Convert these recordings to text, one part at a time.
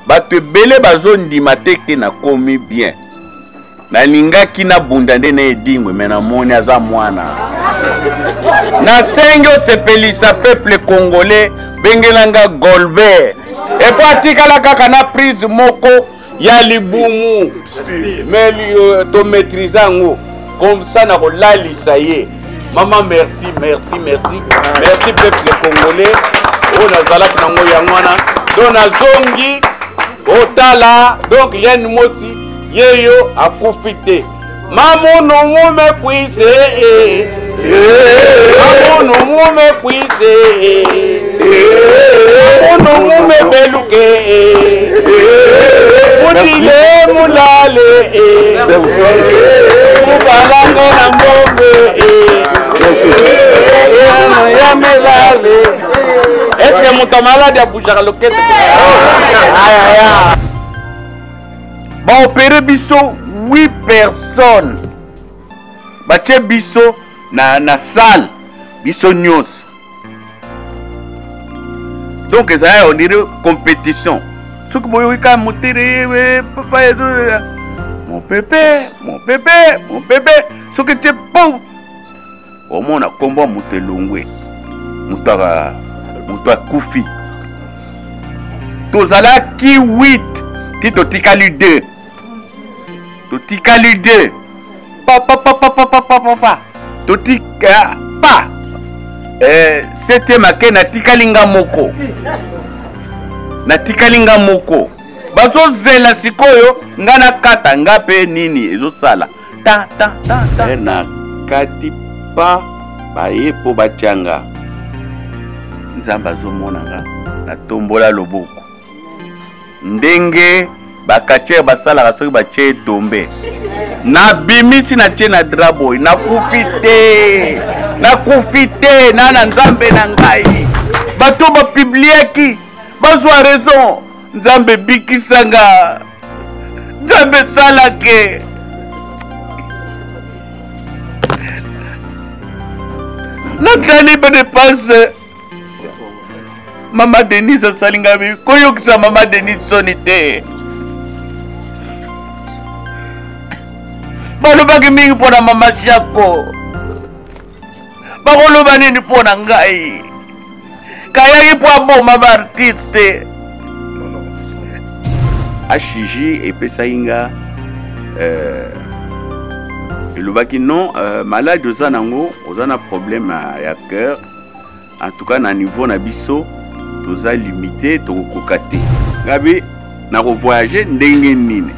Bato ebele bazondima te ke nakomi bien. Nalingaki nabunda nde na Edingwe, me namoni aza mwana. Nasengi osepelisa peuple congolais, bengela nga Golbert. Epo atikala kaka na prise moko ya libumu, mais to maîtrise yango comme ça nakolalisa ye. Mama, merci, merci, merci, merci peuple congolais. Oyo nazalaki nango yango wana, donc nazongi otala. Donc Yann Mosi yeyo akufi te. Mamunu mume kwise, mamunu mume kwise, mamunu mume beluke, mutile mulale, mubalango na mbongo ya melale. Est-ce que moto malade abougeaka loketo? Baopere biso 8 personnes, batie biso na salle, biso nyonso. Donc ezalaki on dirait compétition. Soki boyoki kaka motere, papa, mon bébé, mon bébé, mon bébé, soki tie po omona nkombo ya moto elongwe, moto akufi. Tozalaki 8 ti totikali 2, totikali 2, pa pa pa pa pa pa pa pa pa, totika pa septième ake, natikali nga moko, natikali nga moko. Bazozela sikoyo nga nakata nga mpe nini ezosala ta ta ta ta. Nakati pa baye mpo batyanga, Nzambe azomona nga, natombola loboko ndenge bakatiere basalaka soki batie etombe, nabimisi natie na drap boye, nakufi te, nakufi te, na Nzambe na ngai. Bato bapubliaki bazwa raison. Nzambe bikisa nga, Nzambe salake. Natali badepense Mama Denise asali ngai, koyokisa Mama Denise soni te. Balobaki mingi mpo na Mama Shako, bakoloba nini mpo na ngai? Kayaki mpo aboma baartiste. HJ epesaki nga elobaki non, malade oza nango, oza na problème ya cœur. En tout cas na niveau na biso toza limité, tokokoka te. Ngabi nakovoyage ndenge nini?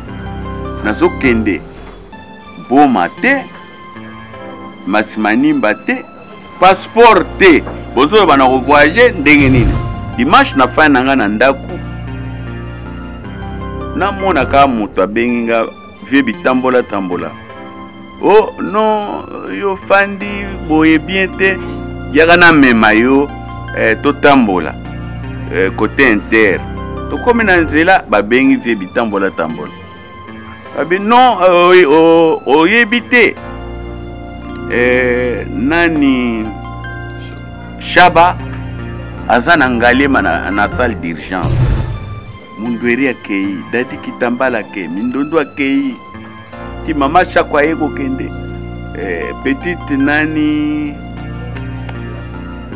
Nazokende Boma te, Masimanimba te, passeport te, bozoloba na kovoyage ndenge nini? Dimanche na fin na nga na ndako, namonaka moto abengi nga, vie bitambola tambola. Oh non, yo fandi boye bien te, yaka namema yo, totambola côté inter. Tokomi na nzela, babengi vie bitambola tambola. Babi non, oyebi te, nani Shaba aza na Ngalema na salle d'urgence. Mundweri akei, Dadi Kitambala akei, Mindondo akei, ti Mama Shako aye kokende, petite nani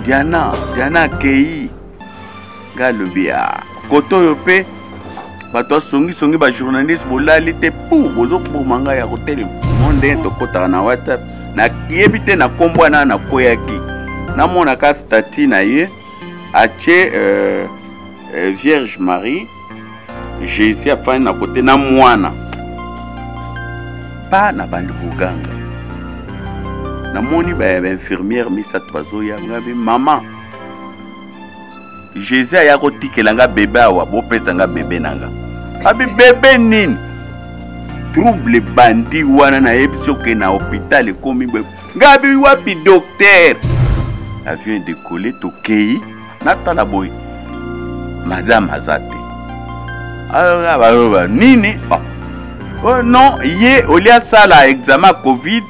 Diana akei. Nga alobi koto oyo mpe bato asongisongi ba journaliste bolali te, pu bozoboma ngai ya kotelema. Mo ndenge tokɔtaka na WhatsApp, nayebi te na nkombo wana nakweyaki, namonaka statut na ye atie Vierge Marie, Jésus afandi na kote na mwana pa. Na bandi koganga, namoni ba infirmière misato bazoya. Ngabi mama, Jésus aya kotikela nga bebe awa, bopesa nga bebe na nga. Abi bebe nini? Trouble bandi wana, nayebi soki na hôpital ekomi boye. Ngabi wapi docteur? Avion décollé, tokei, natala boye madame aza te. Baloba nini? Oh non, ye olia asala examen Covid,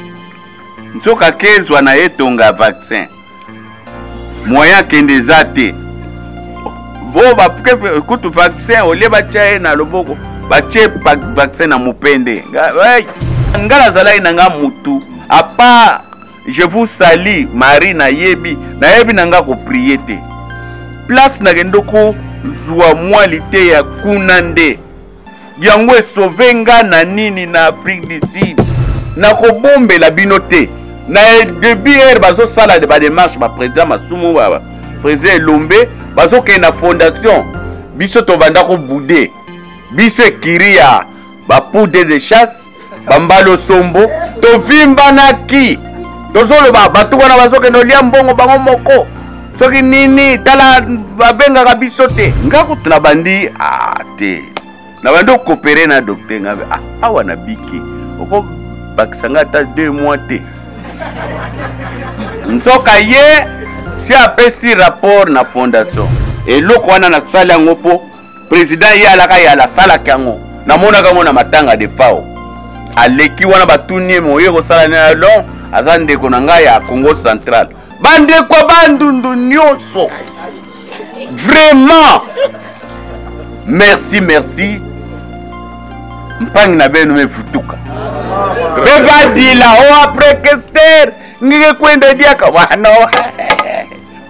nzoka kezwa na ye tonga vaccin, moyen akende eza te. Bo kutu vaccin olie batya ye na loboko, batie vaccin na mopende. Nga nazalaki na nga mutu à part je vous salue Marie, nayebi nayebi na nga koprier te. Place nakende kozwa mwa liteya kuna nde yango esauve nga na nini na Afrique du Sud. Nakobombela bino te, na début heure bazosala badémarche, baprésident Masumu, président Elombe bazokende na fondation, biso tobanda kobude biso ekiri ya bapoudre de chasse, bambalo sombo, tovimbanaki, tozoloba bato wana bazokende olia mbongo bango moko soki nini. Tala, babengaka biso te. Nga kutu nabandi ah, te, nabandi okopere na docteur. Nga ah, awa nabiki, okobakisa nga ata 2 mois te. Nzoka ye si apesi rapport na fondation. Eloko wana nasali yango mpo président ye alaka ye asalaki yango. Namonaka yango na matanga de fao aleki wana, batuni ye moye kosala nini. Lon aza ndeko na ngai ya Congo Central, bandeko ya Bandundu nyonso, vraiment merci, merci. Mpangi na beno mevutuka bevadila o après kester ngike kwenda diaka wana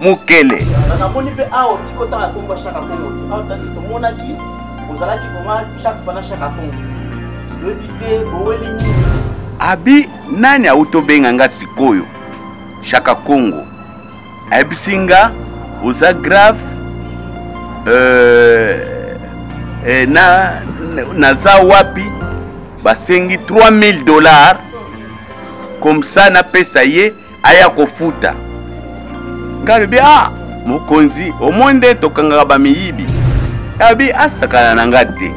mokele. Namoni mpe awa otiki otanga nkombo ya Shaka Kongo te. Awa tandis tomonaki ozalaki vraiment chaque fois na Shaka Kongo, toyebi te boweli nini. Abi nani auti obenga nga sikoyo, Shaka Kongo ayebisi nga oza grave, na naza wapi, basengi 3000 $, comme ça napesa ye aya kofuta. Ngai alobi: ah, mokonzi, omoi nde tokangaka bamiyibi. Abi asakana na nga te,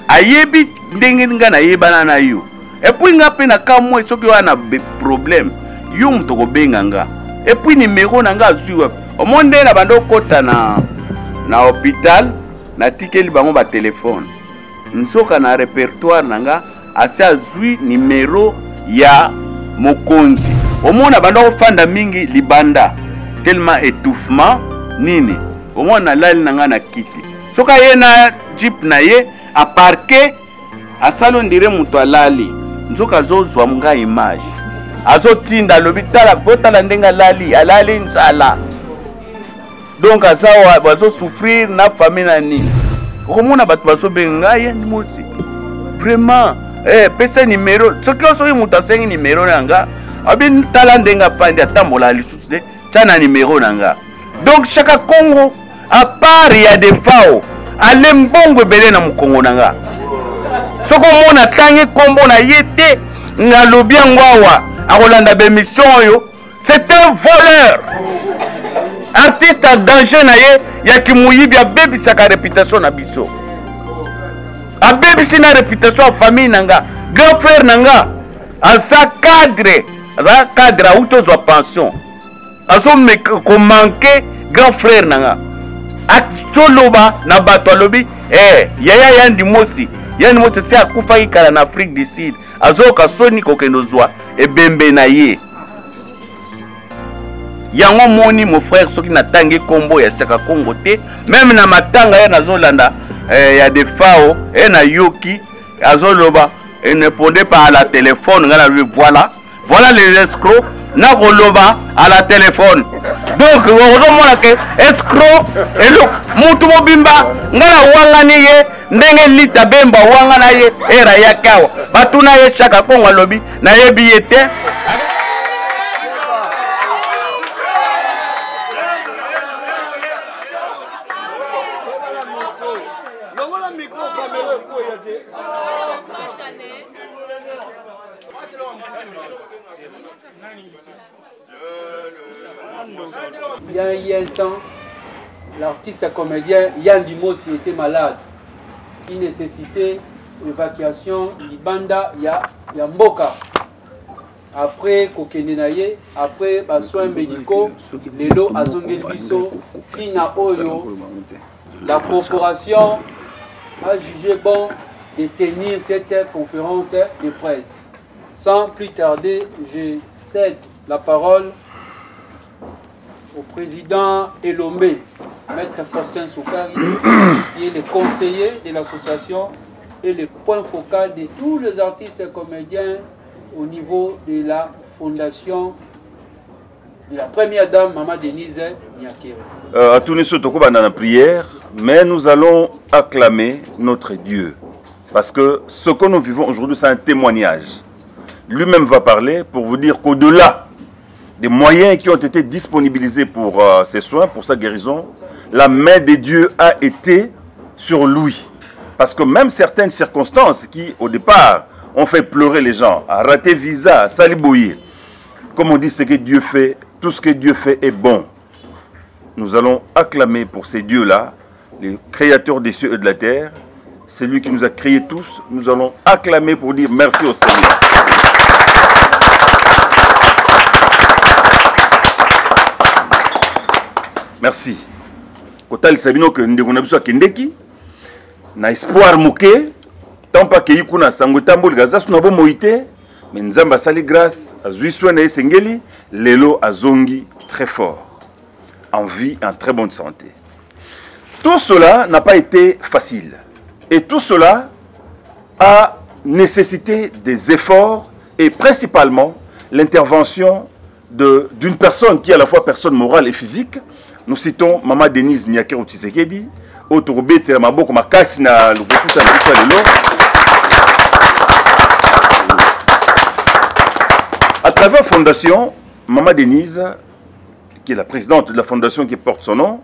ayebi ndenge nga nayebana na yo. Et puis nga mpe nakamwe, soki wana problème, yo moto okobenga nga, et puis nimero na nga azwi wapi? Omoi nde na bando okota na hôpital, natikeli bango batelefone, nzoka na répertoire na nga asi azwi nimero ya mokonzi. Omona banda kofanda mingi libanda, tellement étouffement nini. Omona nalali na ngai na kiti, soki aye na jeep na ye, aparke, asali on dirait moto alali, nzoka azozwa ngai image, azotinda, alobi: tala, botala ndenge alali, alali nzala. Donc aza bazosouffrir na famille na nini. Okomona bato bazobenga ngai ye mosi, vraiment, pesa nimero. Soki moto asengi nimero na nga, abi tala ndenge afandi, atambola lisusu te, tia na nimero na nga. Donc Shaka Congo, à part ya Defao, ale mbongo ebele na mokongo na nga. Soki omona atangi nkombo na ye te, nalobi yango awa, akolanda bémission oyo. C'est un voleur, artiste en danger na ye ya kimuyibi. Abebisaka réputation na biso, abebisi na réputation ya famille na nga. Grand frère na nga aza cadre, aza cadre, auti ozwa pension, azokomanke. Grand frère na nga atoloba na bato, alobi yaya Yandi Mosi, Yandi Mosi esi akufaki kala na Afrique du Sud, azoyoka soni kokende ozwa ebembe na ye. Yango moni, mon frère, soki natangi nkombo ya Shaka Kongo te, même na matanga ye nazolanda ya Defao e, nayoki azoloba et ne répondait pas à la téléphone. Ngai nalobi: voilà, voilà les escrocs, nakoloba à la téléphone. Donc ozomona ke escroc elo mutu mobimba. Ngai nawangani ye ndenge Lita Bemba wanga na ye era yaki awa, batuna ye Shaka Kongo, alobi nayebi ye te. Il y a un temps, l'artiste comédien Yandi Mosi était malade, qui nécessitait évacuation libanda ya mboka. Après kokende na ye, après basoins médicaux, lelo azongeli biso. Ntina oyo la corporation a jugé bon de tenir cette conférence de presse. Sans plus tarder, je cède la parole au président Elombe. Maître Faustin Soukari, qui est le conseiller de l'association et le point focal de tous les artistes et comédiens au niveau de la fondation de la première dame, Maman Denise Niakero. Euh, à tous les dans la prière, mais nous allons acclamer notre Dieu. Parce que ce que nous vivons aujourd'hui, c'est un témoignage. Lui-même va parler pour vous dire qu'au-delà des moyens qui ont été disponibilisés pour euh, ses soins, pour sa guérison, la main de Dieu a été sur lui. Parce que même certaines circonstances qui, au départ, ont fait pleurer les gens, a raté visa, salibouillé. Comme on dit, ce que Dieu fait, tout ce que Dieu fait est bon. Nous allons acclamer pour ces dieux-là, les créateurs des cieux et de la terre, c'est lui qui nous a créés tous. Nous allons acclamer pour dire merci au Seigneur. Merci. kotalisa bino ke ndeko na biso akendeki na espoir moke ntango mpe akei kuna sango etamboli aza su na bomoi te me nzambe asali grâce azwi soin na ye esengeli lelo azongi très fort en vie en très bonne santé tout cela n'a pas été facile et tout cela a nécessité des efforts et principalement l'intervention d'une personne qui est à la fois personne morale et physique. Nous citons Maman Denise Nyakeru Tshisekedi, oyo tokobetela maboko makasi na lokokuta na biso ya lelo. À travers fondation, Maman Denise, qui est la présidente de la fondation qui porte son nom,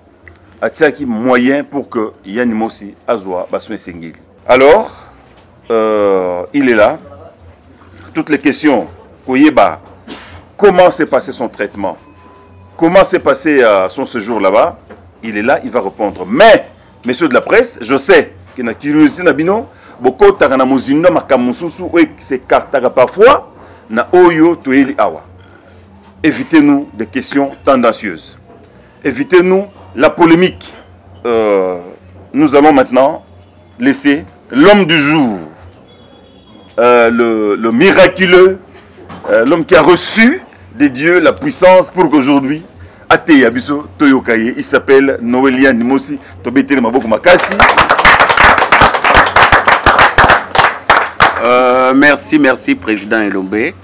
atiaki moyen pour que Yann Mosi azwa basoin esengeli. Alors, euh, il est là. Toutes les questions, koyeba, comment s'est passé son traitement, comment s'est passé euh, son séjour là-bas, il est là, il va répondre. Mais, messieurs de la presse, je sais que na curiosité na bino, bokotaka na mozindo makambo mosusu oyo s'écartaka parfois na oyo toyeli awa. Évitez-nous des questions tendancieuses. Évitez-nous la polémique. Euh, nous allons maintenant laisser l'homme du jour, euh, le, le miraculeux, euh, l'homme qui a reçu des dieux la puissance pour qu'aujourd'hui, ateya biso toyoka ye il s'appelle Noelia Nimosi tobetele maboko makasi euh, merci merci président Elombe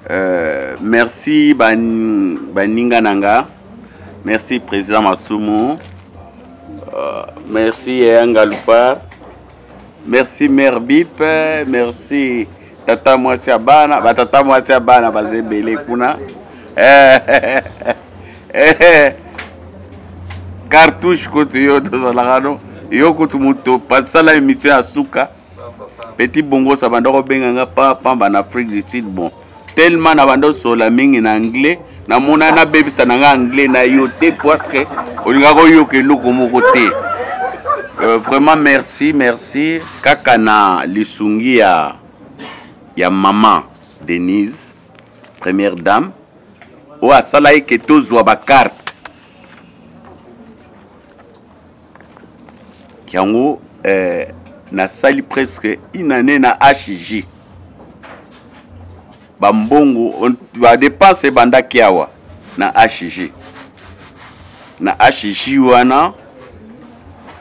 euh, merci baninga ban nanga merci président Masumu euh, merci Yanga Lupar merci mère Bip merci tata mwasi ya bana batata mwasi ya bana baza ebele kuna eh, cartouche kutu yo tozalaka no yo kutu moto pasala émission ya suka petit bongosa banda kobenga nga pa pamba na afrique du sud bon tellement na banda osola mingi na anglais namona nabebisa na nga anglais na yo te parce que olingaka oyoka eloko moko te euh, vraiment merci merci kaka na lisungi ya ya mama denise première dame oyo asalaki ke tozwa bakarte yango eh, nasali presque une année na hg bambongo badepense ebandaki awa na hg na hg wana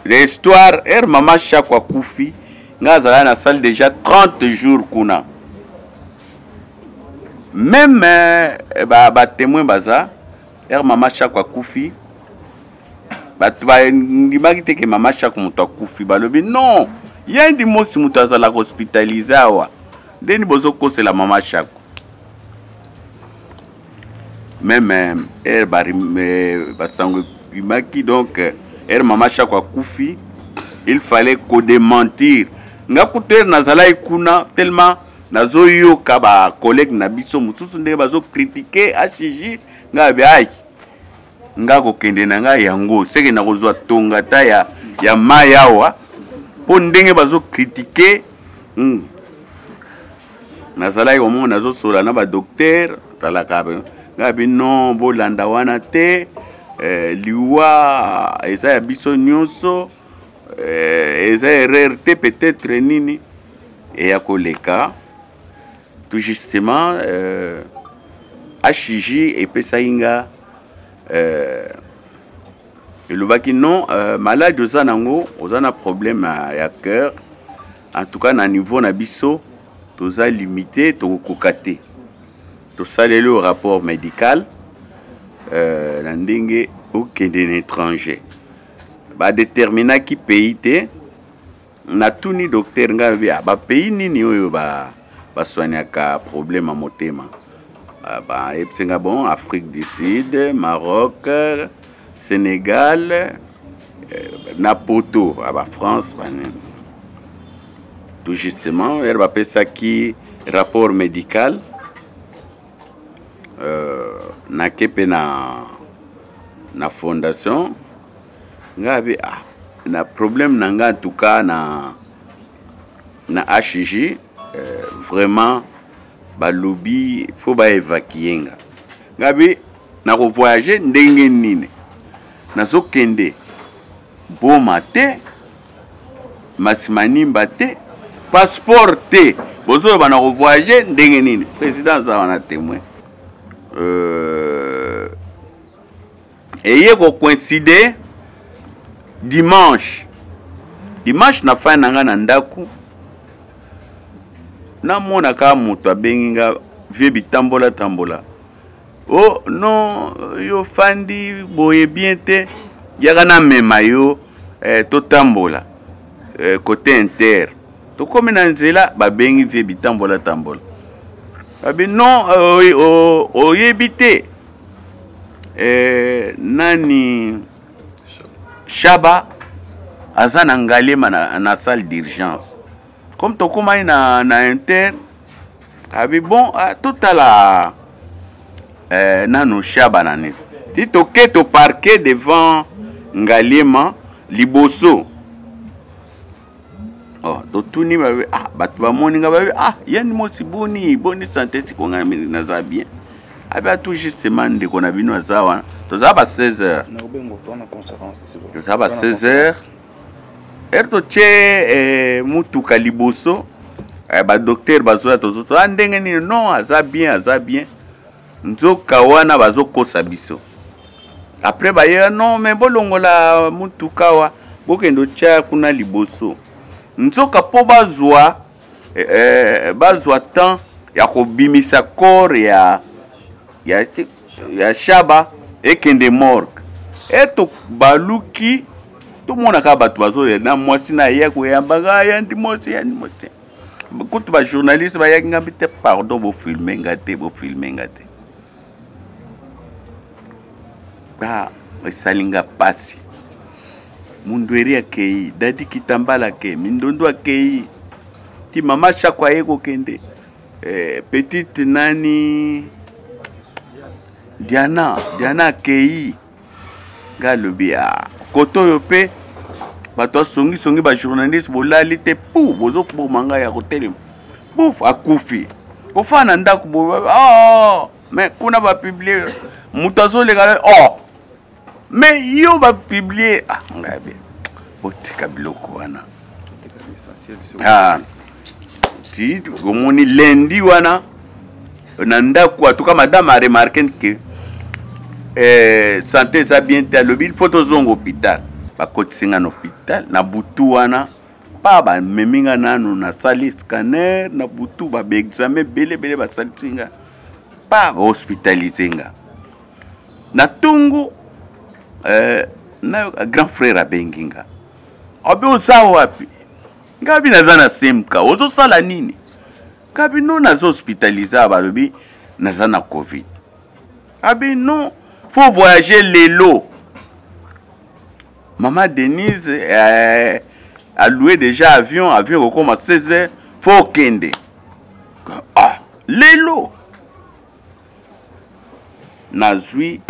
l'histoire ere mama shako akufi ngai azalaki na sali déjà 30 jours kuna meme eh, batémoin ba baza ere mama shako akufi bato bandimaki te ke mama shako moto akufi balobi non ye ndi mosi moto azalaka hospitalise awa ndeni bozokosela mama shako meme ere eh, basango ebimaki donc ere mama shako akufi il fallait kodementir nga kutu ere nazalaki kuna tellement nazoyoka bacollègue na biso mosusu ndenge bazokritike hg ngai abi ai nga kokende na ngai yango seke nakozwa tonga ta ya, ya mai awa mpo ndenge bazokritike hmm. nazalaki komona nazosola na badoktere talaka ngai abi non bolanda wana te eh, liwa eza ya biso nyonso eh, eza erreur te peut-être nini eya koleka tout justement euh, HJ epesaki nga euh, Elobaki non, malade oza nango, oza na problème ya cœur. En tout cas na niveau na biso toza limité, tokokoka te. Tosaleli yo rapport médical na ndenge okende na étranger. Badeterminaki pays te. Natuni docteur ngai alobi, ah, ba pays nini oyo basoignaka problème ya motema? Ah, bayebisi nga bon, Afrique du Sud, Maroc, Sénégal, na Poto, ah, ba France, ba nini. Tout justement, ere bapesaki rapport médical, nake mpe na fondation ngai abi, ah, na problème na ngai en tout cas na HJ, vraiment balobi faut ba évacuer nga. Ngai abi nako voyager ndenge nini? Nazokende Boma te, Masimanimba te, passeport te. Bozoloba nako voyager ndenge nini? Président aza wana témoin. Eye ko coïncider dimanche. Dimanche na fin na nga na ndaku, namona kaka moto abengi nga vie bitambola tambola. Oh non, yo fandi boye bien te, yaka na mema yo, totambola, côté inter. Tokomi na nzela babengi vie bitambola tambola. Babi non, oyebi te. Nani Shaba aza na Ngaliema na salle d'urgence. Comme tokomani na inter, abi bon, ah, totala, nanu Shaba na nini. Ti toke to parquer devant Ngaliema liboso. Oh, totuni babe, ah, bato bamoni nga babe, ah, yani mosi boni, boni santé siko nga naza bien. Abi atu justement ndeko na bino aza wana. Toza ba 16 heures. Na obengo to na conférence, s'il vous plaît. Toza ba 16 heures. Heure totie, mutuka liboso, ba docteur bazoya tozoto, ah, ndenge nini? Non, aza bien, aza bien. Nzoka wana bazokosa biso. Après baye, non, mais bolongola mutuka wa, bokende otia kuna liboso. Nzoka po bazwa temps ya kobimisa corps ya Shaba ekende morgue. E to baluki tomonaka bato bazoya na mwasi na ye koyambaka ya ndi mwasi, ya ndi mwasi. Kutu ba journaliste bayaki ngambi te, pardon, bofilme nga te, bofilme nga te. Ba esali nga pasi. Mundweri akei, Dadi Kitambala akei, Mindondo akei. Ti mama Shako aye kokende. Petite nani Diana, Diana akei. Nga alobi, ah, koto oyo pe bato asongi songi ba journaliste bolali te, pou bozoboma ngai ya kotelema. Pouf, akufi. Kofana na ndako bo, oh, mais kuna ba publier moto azoleka, oh, mais yo ba publier, ah, ngai be botika biloko wana. Ah, ti omoni lundi wana na ndako, en tout cas madame a remarqué que santé eza bien te, alobi il faut tozonga hôpital. Bakotisi nga na hôpital na butu wana, pa bamemi nga nanu nasali scanner na butu, ba examen ebele ebele basalisi nga, pa bahospitalize nga na tongo. Na grand frère abengi nga, abi oza wapi? Nga bi naza na SMK, ozosala nini? Nga bi non, naza hospitalisé, balobi naza na Covid. Abi non, faut voyager lelo. Maman Denise a loué déjà avion, avion ekokoma 16 heures, faut okende. Ah, lelo. Nazwi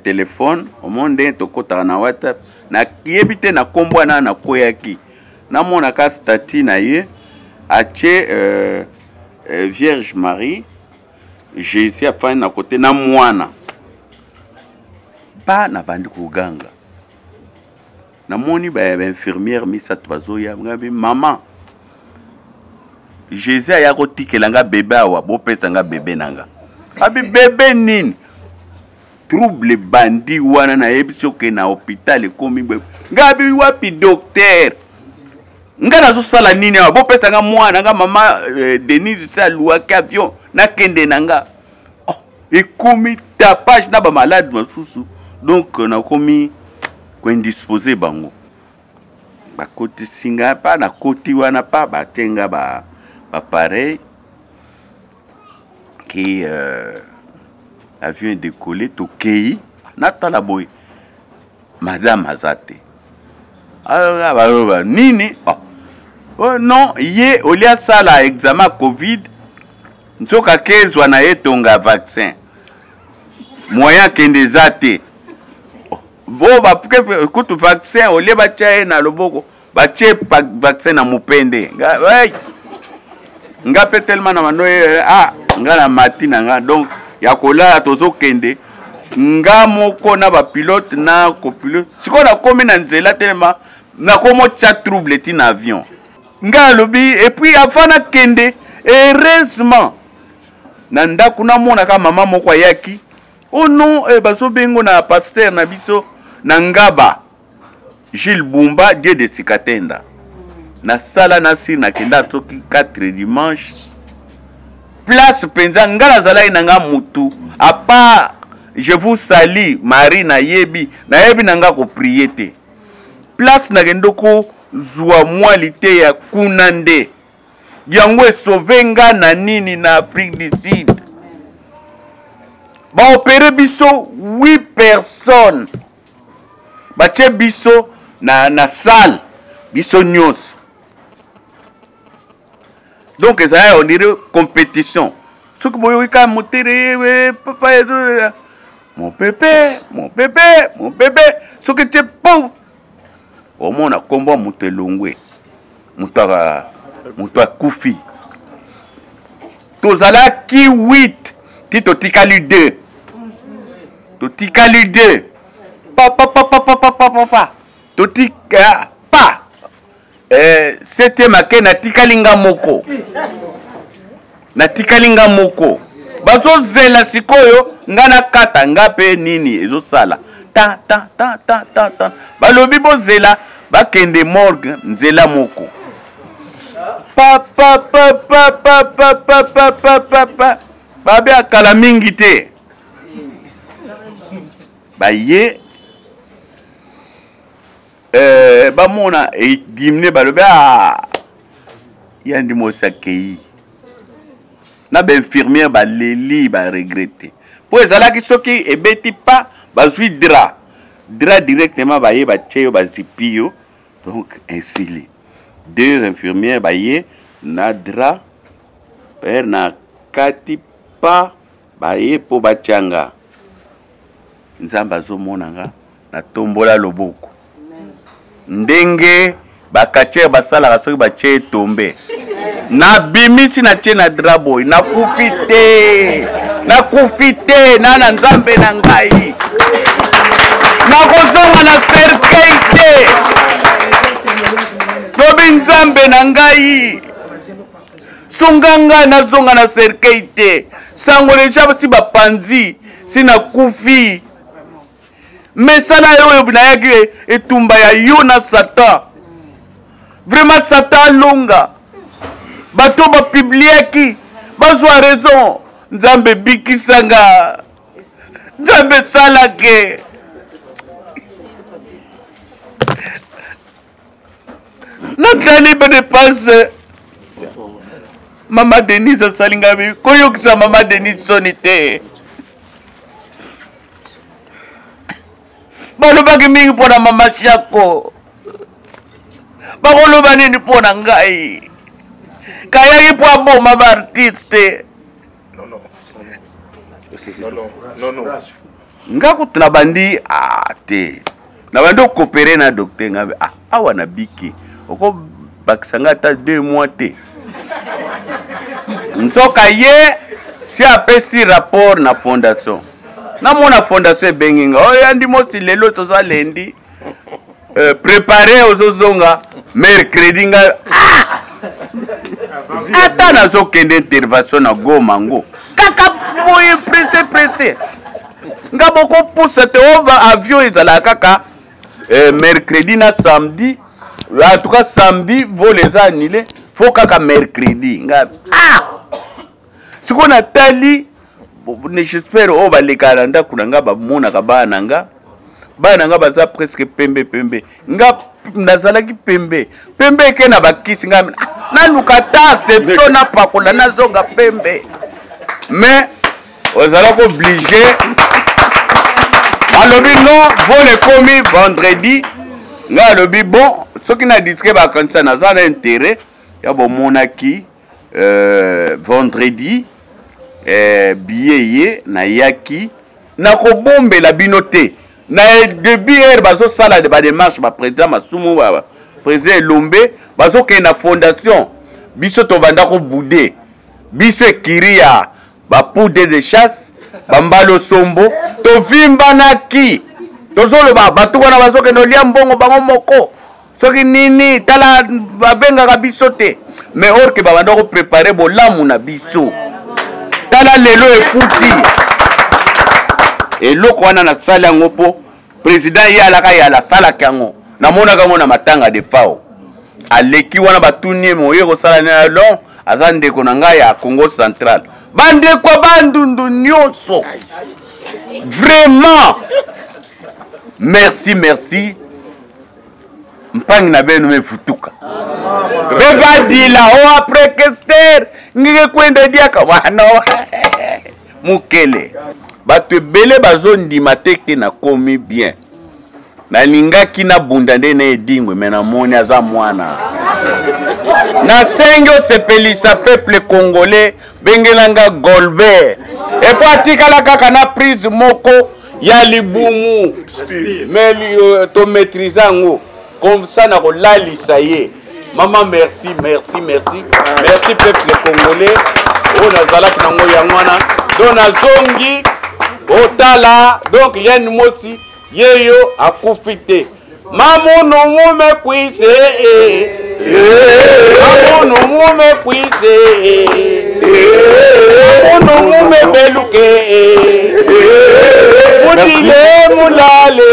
téléphone, omoni ndenge tokotaka na WhatsApp, nayebi te na kombo wana nakweyaki. Namonaka statut na ye atie Vierge Marie, Jésus afandi na kote na mwana. Ba nabandi koganga. Namoni ba infirmière misato bazoya, ngabi maman Jésus aya kotikela nga bébé awa, bopesa nga bébé na nga. Abi bébé nini? Trouble ebandi wana, nayebisi oke na hôpital ekomi boye. Ngabi wapi docteur? Nga nazosala nini awa? Bopesa nga mwana nga mama Denise se aluwaki avion nakende na nga. Oh, ekomi tapage na bamalade mosusu, donc nakomi koindispose bango. Bakotisi nga pa nakoti wana pa batie nga bapareil ke avion edekole, tokei natala boye madame aza te. Baloba nini? Oh. Oh, non, ye olia asala examen covid, nzoka akezwa na ye tonga vaccin, moyen akende eza te. Oh, bo bapuke kutu vaccin olie batya ye na loboko, batie vaccin na mopende. Nga, hey! Nga mpe telema na bando ye, ah, nga na mati na nga donc ya kolala, tozokende nga moko na bapilote na copilote. Sikoyo nakomi na nzela telema nakomotya trouble ti na avion. Nga alobi epuis avant nakende, heureusement na ndako namonaka mama moko ayaki. Oh non, eh, bazobengo na pasteur na biso na Ngaba, Gilles Bumba, Dieu de Sikatenda. Nasala nasi nakenda soki 4 dimanche place mpenza nga nazalaki na nga mutu à part je vous salue Marie, nayebi nayebi na nga koprie te. Place nakende kozwa mwa liteya kuna nde yango esauve nga na nini na Afrique du Sud. Baopere biso 8 personnes, batie biso na salle biso nyonso. Donc ezalaki on dirait compétition. Soki boyoki kaka motere papa, mon bébé, mon bébé, mon bébé, soki tie po omona kombo ya moto elongwe, moto akufi. Tozalaki 8 ti totikali 2, totikali 2 pa pa pa pa pa pa pa pa pa totika pa septième ake, natikali nga moko, natikali nga moko. Bazozela sikoyo nga nakata nga mpe nini ezosala ta ta ta ta ta ta. Balobi bozela bakende morgue nzela moko pa pa pa pa pa pa pa pa pa pa pa babe akala mingi te baye bamona edimne balobi ah, yandi mosi akei na bainfirmière baleli baregrete mpo ezalaki soki ebeti pa bazwi drap directement baye batie yo bazipi yo. Donc esili deux infirmières baye na drap pere na kati pa baye mpo batianga. Nzambe azomona nga natombola loboko ndenge bakatiere basalaka soki batie etombe, nabimisi natie na drap boye, nakufi te, nakufi te na na nzambe na ngai, nakozonga na cercueil te. Lobi nzambe na ngai sunga ngai nazonga na cercueil te. Sango deja si bapanzi si nakufi, mesala oyo nayaki etumba ya yo na Satan. Vraiment Satan alonga, bato bapubliaki bazwa raison. Nzambe bikisanga, nzambe salake natali badepense. Mama Denise asali ngai koyokisa mama Denise soni te. Balobaki mingi mpo na mama Shako, bakoloba nini mpo na ngai? Kayaki mpo aboma baartiste. Nga kutu nabandi te, nabandi okopere na docteur nga awa nabiki okobakisa nga ata 2 mois te. Nzoka ye si apesi rapport na fondation, namona fondation ebengi nga oyo yandi mosi lelo toza lundi, prépare ozozonga mercredi. Nga ata nazokende intervention na Goma ngo kaka boye presse presse. Nga bokopusa te ova avion ezalaka kaka eh, mercredi na samedi. En tout cas samedi vol eza annulé, faut kaka mercredi. Nga ah! Sikoyo natali, j'espère oyo balekaka na ndako na nga bamonaka bana na nga. Bana na nga baza presque pembe pembe. Nga nazalaki pembe pembe eke na bakisi nga naluka ta exception napakola nazonga pembe. Mais ozalaki oblige, balobi non, vol ekomi vendredi. Ngai alobi bon, soki na diske bakanisa naza na intérêt ya bomonaki vendredi billet ye nayaki nakobombela bino te. Na début heure bazosala ba démarche, ba président Masumu, ba président Elombe bazokende na fondation. Biso tobanda kobude biso ekiri ya ba poudre de chasse, bambalo sombo, tovimbanaki tozoloba bato wana bazokende olia mbongo bango moko soki nini, tala babengaka biso te. Mais or ke babanda koprepare bolamu na biso, tala lelo efuti eloko wana. Nasali yango mpo président ye alaka ye alasalaki yango, namonaka yango na matanga de fao aleki wana, batuni ye moye kosala nini. Lon aza ndeko na ngai ya Congo Central, bandeko ya Bandundu nyonso, vraiment merci, merci. Mpangi na beno mefutuka bevadila o après kester ngike kwenda diaka wana mokele. Bato ebele bazondima te ke nakomi bien. Nalingaki nabunda nde na edingwe, me namoni aza mwana. Nasengi osepelisa peuple congolais, bengelanga Golbert epo atikala kaka na prise moko ya libumu, mais tomaîtrise yango comme ça nakolalisa ye. Mama, merci, merci, merci, merci peuple congolais. Oyo nazalaki nango yango wana, donc nazongi otala. Donc Yani Mosi yeyo akufi te. Mamunu mume kwise, mamunu mume kwise, mamunu mume beluke, mutile mulale,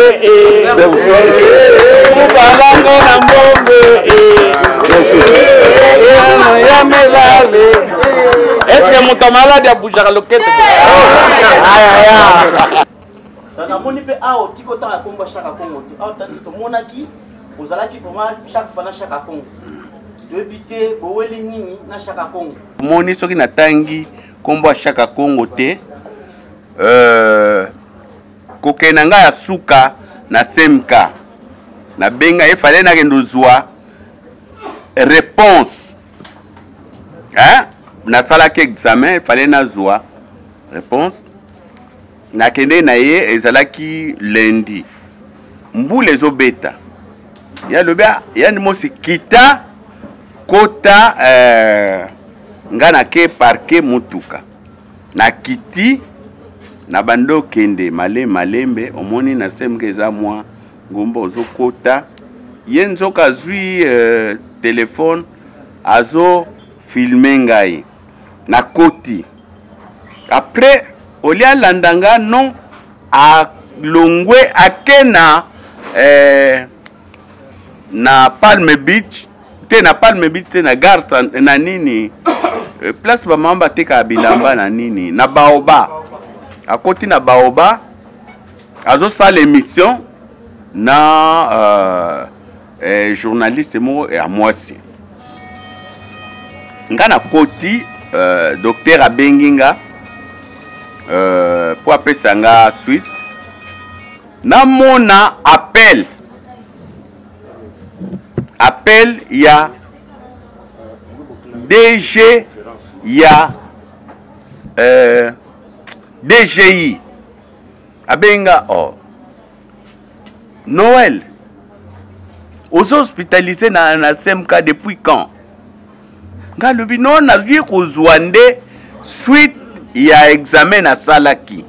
mubalange na mbombe ya melale. Est-ce que moto maladi abujaka loketo? Namoni mpe awa otiki otanga nkombo ya Chaka Congo te. Awa tandis que tomonaki ozalaki vraiment chaque fois na Chaka Congo. Toyebi te boweli nini na Chaka Congo. Omoni soki natangi nkombo ya Chaka Congo te, kokende na ngai ya suka na semka nabenga efale nakende ozwa réponse, hein? Nasalaki examen, efale nazwa réponse. Nakende na ye, ezalaki lundi, mbula ezobeta. Ye alobi Yani Mosi kita kota, nga nake parke mutuka, nakiti na bando okende malembe malembe. Omoni na semke eza mwa ngumba ozokota. Ye nzoka azwi telefone azo filme ngai. Nakoti après olia alanda nga non, alongwe ake na na Palm Beach te, na Palm Beach te, na gare na nini, place bamama batekaka bilamba na nini, na Baoba. Akoti na Baoba, azosala émission na journaliste moko ya mwasi. Nga nakoti, docteur abengi nga po apesa nga suite. Namona appel ya DG ya DGI abenga: oh Noël, oza hospitalisé na CMK depuis quand? Nga alobi non, nazwi kozwa nde suite ya examen nasalaki.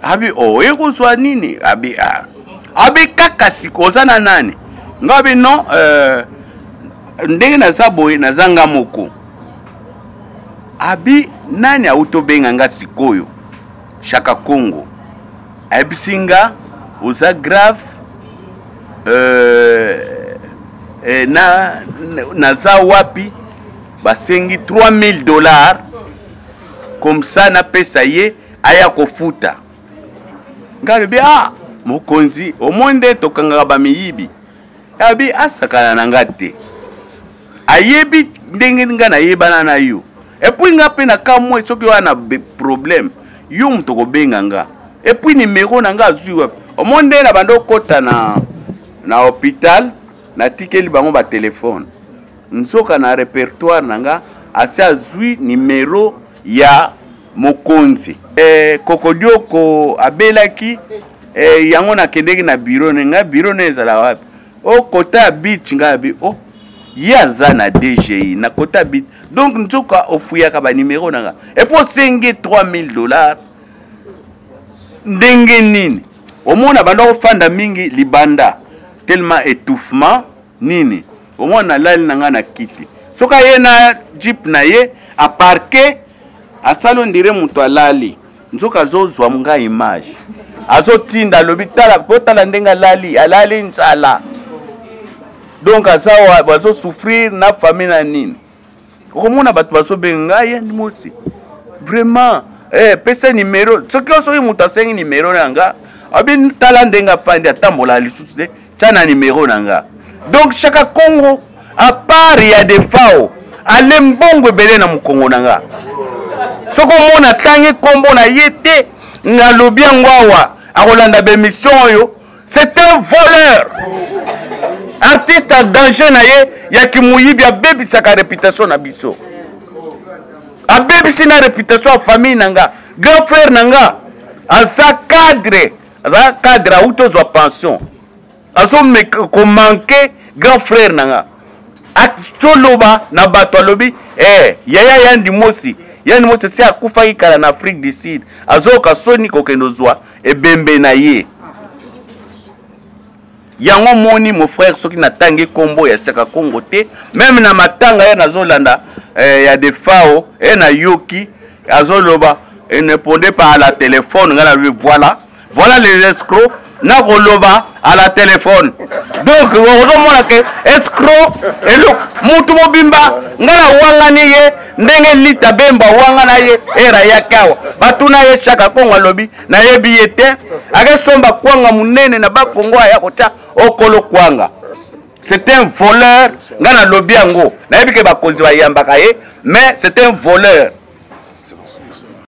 Abi oh, oye kozwa nini? Abi ah. Abi kaka siko oza na nani? Nga abi non, ndenge naza boye naza nga moko. Abi nani auti obenga nga sikoyo? Chaka Congo. Ayebisi nga oza grave, na naza wapi, basengi 3000 $ comme ça napesa ye aya kofuta. Nga alobi: "Ah, mokonzi, omoi nde tokangaka bamiyibi." Abi asakana na nga te, ayebi ndenge nga nayebana na yo. Et puis nga mpe na kamwe, soki wana problème, yo moto kobenga nga, et puis numéro na nga azwi wapi? Omoi nde na bando okota na hôpital, natikeli bango batelefone, nzoka na répertoire na nga asi azwi numéro ya mokonzi. Kokodioko abelaki, yango nakendeki na bureau ne ngai. Bureau ne ezala wapi? O kota ya beach. Ngai abi o ye aza na DGI na kota ya beach. Donc nzoka ofuyaka banimero na nga, et puis osengi 3000 $. Ndenge nini omona banda kofanda mingi libanda, tellement étouffement nini, omona nalali na ngai na kiti. Soki aye na jeep na ye, aparke, asali on dirait moto alali, nzoka azozwa ngai image, azotinda, alobi: "Tala, botala ndenge alali, alali nzala." Donc aza bazosouffrir na famille na nini. Okomona bato bazobenga ngai: "Yandi Mosi, vraiment, pesa numéro." Soki moto asengi numéro na nga, abi: "Tala ndenge afandi, atambola lisusu te, tia na numéro na nga." Donc Chaka Congo, à part ya Defao, ale mbongo ebele na mokongo na nga. Soki omona atangi nkombo na ye te, nalobi yango awa, akolanda bémission oyo. C'est un voleur, artiste en danger na ye ya kimuyibi. Abebisaka réputation na biso, abebisi na réputation ya famille na nga. Grand frère na nga aza cadre, aza cadre, auti ozwa pension, azokomanke. Grand frère na nga toloba na bato, alobi: "Yaya Yandi Mosi, Yandi Mosi esi akufaki kala na Afrique du Sud." Azoyoka soni kokende ozwa ebembe na ye. Yango moni, mon frère, soki natangi nkombo ya Chaka Kongo te, même na matanga ye nazolanda, ya Defao, nayoki azoloba: "Ne répondez pas à la téléphone." Ngai nalobi: "Voilà, voilà les escrocs." Nakoloba à la téléphone, donc ozomona ke escroc elo mutu mobimba. Ngai nawangani ye ndenge Lita Bemba wanga ye era yaki awa, batuna ye Chaka Kongo, alobi: "Nayebi ye te." Akesomba kwanga monene na Bakongo, aya kotya okolo kwanga. C'est un voleur. Ngai nalobi yango, nayebi ke bakonzi bayambaka ye, mais c'est un voleur.